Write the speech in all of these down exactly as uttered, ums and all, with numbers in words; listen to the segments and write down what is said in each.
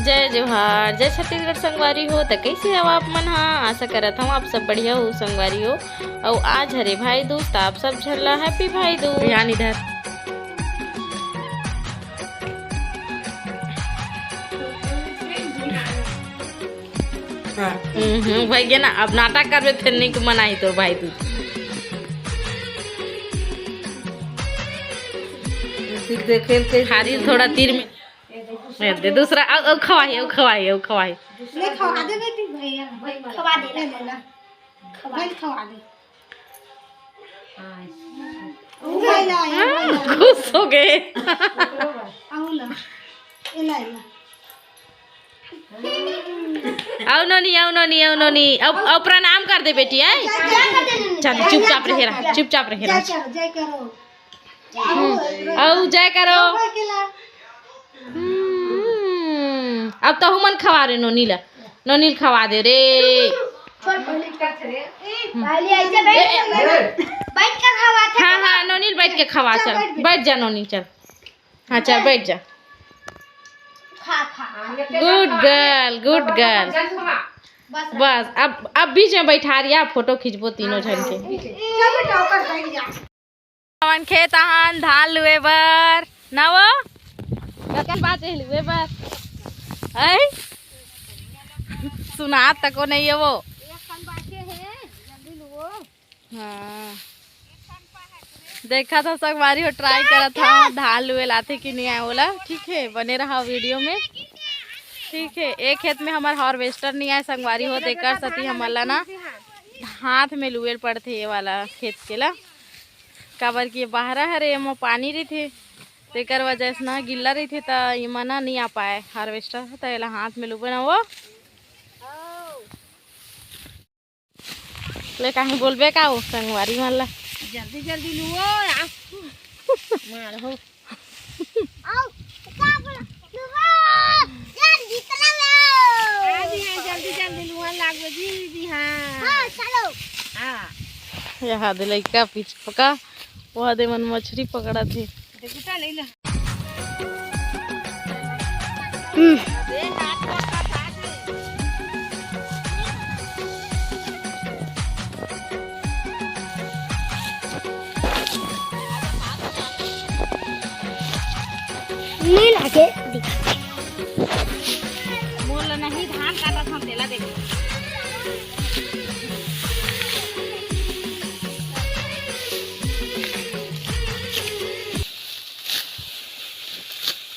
जय जोहार, जय छत्तीसगढ़ संगवारी हो। त कइसे हव आप मन हा? आशा करत हव आप सब बढ़िया हो संगवारी हो। अउ आज हरे भाई दूज, त आप सब झन ला happy भाई दूज। ध्यान इधर। हम्म, हम्म, भैया ना, अब नाटक करबे, फेर नहीं मनाही तोर भाई दूज। फिर देखे के खाली थोड़ा तीर में। ए, दे दूसरा, अउ, अउ खवाही, अउ खवाही, अउ खवाही। ले खवा दे बेटी, भैया। खवा दे। ले, ले, ले। खवा दे। खवा दे। उ ले ला, ये ले ला। खुश हो गए। अउ ला। ए ला, ए ला। अउ नोनी, अउ नोनी, अउ नोनी। अउ, अउ प्रणाम कर दे बेटी, आय? जय कर दे नोनी। चल, चुपचाप रहे रहा, चुपचाप रहे रहा। जय करो, जय करो। हम्म। अउ जय करो। हम्म, अब तहू मन खवा रे नोनी ला, नोनी ल खवा दे रे। पहले ऐसे बैठ ए, ए, के, बैठ के खवाथे। हाँ, हाँ, नोनी ल बैठ के खवा, चल, चल, बैठ। बैठ जा नोनी, चल। हाँ, चल, बैठ जा। खा, खा, खा। Good girl, good girl। बस। बस, अब, अब बीच में बैठा रिया, फोटो खींचबो तीनों झन के। चल बेटा, ऊपर बैठ जा। हमन खेत आहन धान लुए बर, ना वो? कतका बाचे लुए बर? ऐ? सुनात तको नहीं है वो। हाँ। देखा था संगवारी हो, try करत था धान लुए लाथे कि नहीं आए ओला। ठीक है, बने रहा video में। ठीक है, एक खेत में हमार harvester नहीं आए संगवारी हो, तेकर सती हमन ला ना हाथ में लुए पड़थे ये वाला खेत के ला। काबर कि ये बहरा हरे, एमा पानी रहिथे, तेकर वजह से ना गिल्ला रहिथे, त एमा ना नइ आ पाए harvester, त एला हाथ में लुबे ना वो। ले, काहे बोलबे का वो संगवारी मन ला? जल्दी जल्दी लुओ, आ। मार हो। आओ, का बोला? लुओ, जल्दी चला लो। आ जी हाँ, जल्दी जल्दी लुआ लागो जी, जी हाँ। हाँ, चलो। हाँ। यहाँ दे लइका पीछे पका। वो दे मन मछरी पकड़त हे। हम्म। नील आके दिखा। मोर ला नहीं धान काटत हम तेला देख।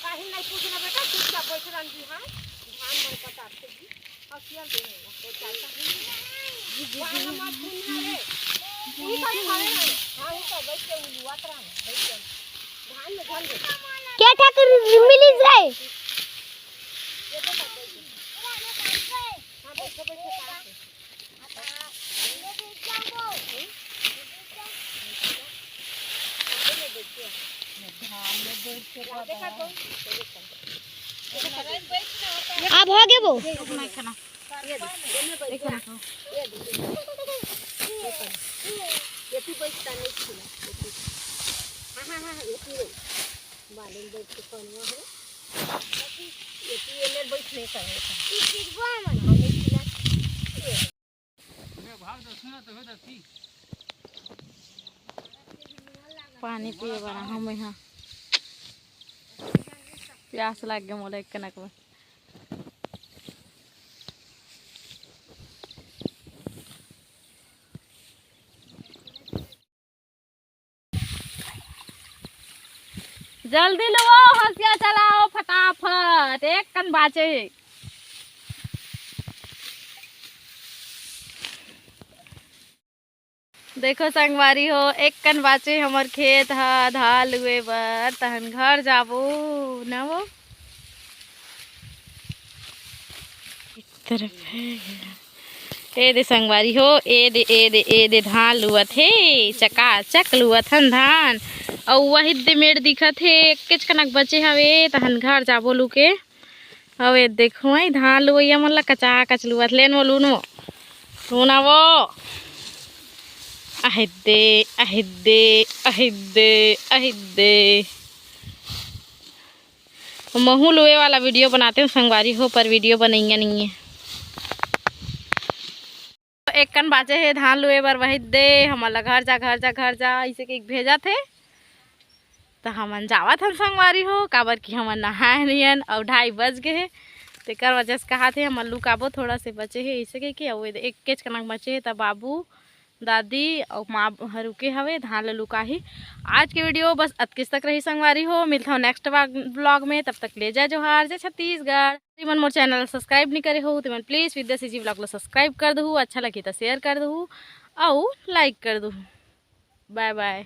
काहे नहीं पूछना बेटा, चुपचाप बैठ रहन जी, हाँ? धान मन कटाथे जी। और किया दे ना, वो चाचा ही। जी, जी, जी। मत सुनना रे। तू ही तो खड़े रह। हाँ, वो तो बैठ के उलुआत रहा, बैठ के। धान में धन दे। क्या ठाकुर मिली जाए? ये तो सब बैठ के। हाँ, बैठ के, बैठ के, बैठ के। अब हो गे वो। पानी पिए बर आहूँ मैं हा। प्यास लाग गे मोला एक कनक में। जल्दी लुओ, हंसिया चलाओ फटाफट, एक कन बाचे हे। देखो संगवारी हो, एक कन बाचे हमर खेत ह, धान लुए बर, तहन घर जाबो न वो। तरफ है। ए दे संगवारी हो, ए दे, ए दे, ए दे धान लुअत हे, चकाचक लुअत हन धान। अउ वही दे मेड़ दिखत हे, एकेच कनक बचे हवे, तहन घर जाबो लुके। अउ ए देखो, ए धान लुवइया मन ला कचाकच लुअत, लेन वो लून वो। लून वो। अहिद्दे, अहिद्दे, अहिद्दे, अहिद्दे। महू लुए वाला वीडियो बनाते हैं संगवारी हो, पर वीडियो बनैया नहीं है। एक कन बाचे हे धान लुए बर, वही दे हमन ला घर जा, घर जा, घर जा, इसे के भेजत हे। त हमन जावत हन संगवारी हो, काबर कि हमन नहाए नई हन अउ ढाई बज गे हे। तेकर वजह से कहात हे हमन लुकाबो, थोड़ा से बचे हे, इसे के, के अउ एक केच कनक बचे हे, त बाबू, दादी अउ माँ ह रुके हवे, धान ल लुकाही। आज के वीडियो बस अतकेच तक रही संगवारी हो, मिलत हव नेक्स्ट ब्लॉग में। तब तक ले जय जोहार, जय छत्तीसगढ़। मन मोर चैनल सब्सक्राइब नहीं करे हो, तो मन प्लीज विद्या सीजी ब्लॉग ला सब्सक्राइब कर दहू, अच्छा लगी तो शेयर कर दहू, अउ लाइक कर दहू। बाय बाय।